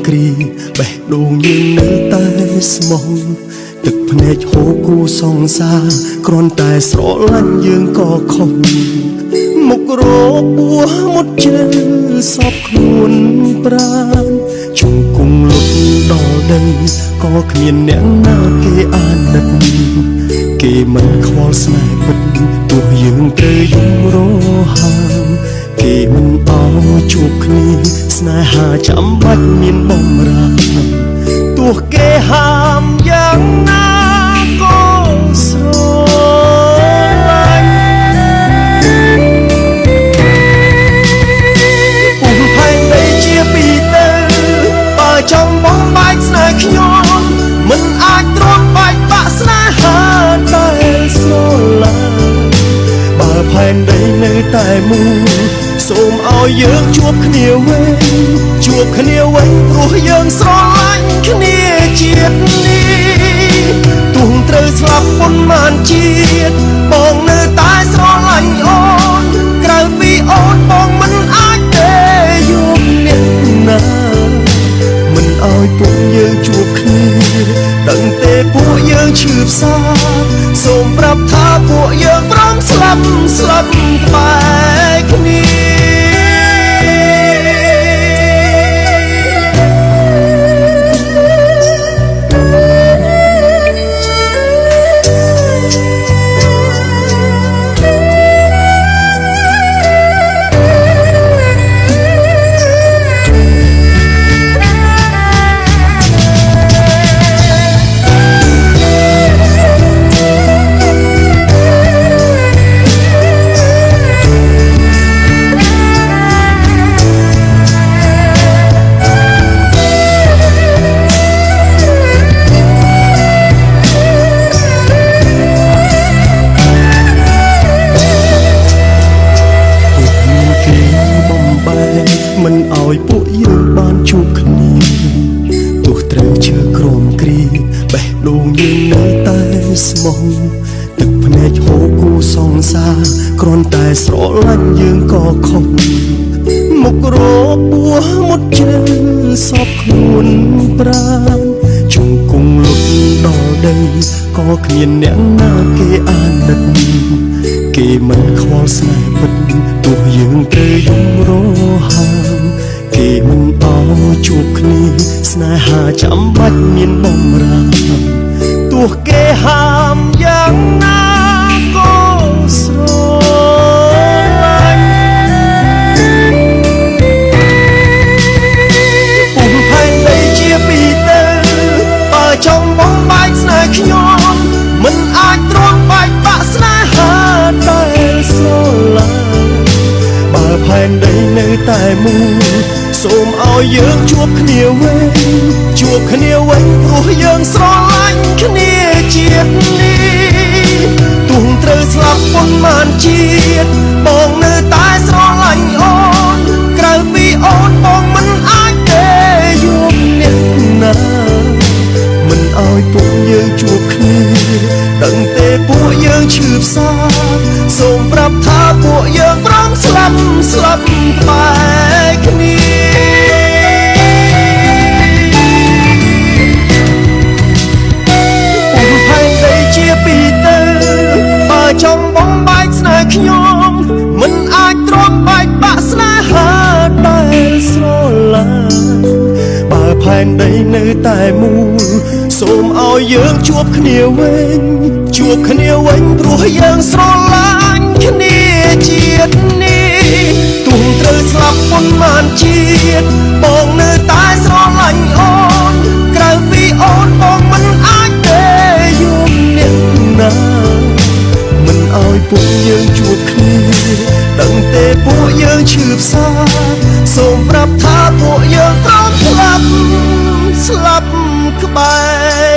គ្រាបេះដូងយើងនៅតែស្មោះទឹកភ្នែកហូរគូសង្សារគ្រាន់តែស្រឡាញ់យើងក៏ខុសមុខរបួសមុតជ្រៅសពខ្លួនប្រានជង្គង់លុតដល់ដីក៏គ្មានអ្នកណាគេអាណិតគេមិនខ្វល់ស្នេហ៍ពិតទោះយើងត្រូវយំរហាមគេមិនអោជួបគ្នាស្នេហាចាំបាច់មានបំរាមទោះគេហាមយ៉ាងណាក៏ស្រឡាញ់ពុំផែនដីជាពីរទៅបើចង់បំបែកស្នេហ៍ខ្ញុំមិនអាចទ្រាំបែកបាក់ស្នេហាដែលស្រឡាញ់បើផែនដីនៅតែមូលសូមឲ្យយើងជួបគ្នាវិញជួបគ្នាវិញព្រោះយើងស្រឡាញ់គ្នាជាតិនេះទោះត្រូវស្លាប់ប៉ុន្មានជាតិបងនៅតែស្រឡាញ់អូនក្រៅពីអូនបងមិនអាចទេយកអ្នកណាមិនឲ្យពួកយើងជួបគ្នាដឹងទេពួកយើងឈឺផ្សាសូមប្រាប់ថាពួកយើងព្រមស្លាប់ស្លាប់ក្បែរគ្នាមិនឲ្យពួកយើងបានជួបគ្នាទោះត្រូវឈើក្រមគ្រាបេះដូងយើងនៅតែស្មោះទឹកភ្នែកហូរគូសង្សារគ្រាន់តែស្រឡាញ់យើងក៏ខុសមុខរបួសមុតជ្រៅសពខ្លួនប្រានជង្គង់លុតដល់ដីក៏គ្មានអ្នកណាគេអាណិតគេមិនខ្វល់ស្នេហ៍ពិតទោះយើងត្រូវយំរហាមគេមិនអោជួបគ្នាស្នេហាចាំបាច់មានបំរាមទោះគេហាមយ៉ាងណាក៏ស្រឡាញ់ពុំផែនដីជាពីរទៅបើចង់បំបែកស្នេហ៍ខ្ញុំមិនអាចទ្រាំបែកបាក់ស្នេហាដែលស្រឡាញ់បើផែនដីនៅតែមូលសូមឲ្យយើងជួបគ្នាវិញជួបគ្នាវិញព្រោះយើងស្រឡាញ់គ្នាជាតិនេះទោះត្រូវស្លាប់ប៉ុន្មានជាតិបងនៅតែស្រឡាញ់អូនក្រៅពីអូនបងមិនអាចទេយកអ្នកណាមិនឲ្យពួកយើងជួបគ្នាដឹងទេពួកយើងឈឺផ្សាសូមប្រាប់ថាពួកយើងព្រមស្លាប់ស្លាប់ក្បែរគ្នាពុំផែនដីជាពីរទៅបើចង់បំបែកស្នេហ៍ខ្ញុំមិនអាចទ្រាំបែកបាក់ស្នេហាដែលស្រឡាញ់បើផែនដីនៅតែមូលសូមឲ្យយើងជួបគ្នាវិញជួបគ្នាវិញព្រោះយើងស្រឡាញ់គ្នាជាតិនេះទោះត្រូវស្លាប់ប៉ុន្មានជាតិបងនៅតែស្រឡាញ់អូនក្រៅពីអូនបងមិនអាចទេយកអ្នកណាមិនឲ្យពួកយើងជួបគ្នាដឹងទេពួកយើងឈឺផ្សាសូមប្រាប់ថាពួកយើងព្រមស្លាប់ស្លាប់ក្បែ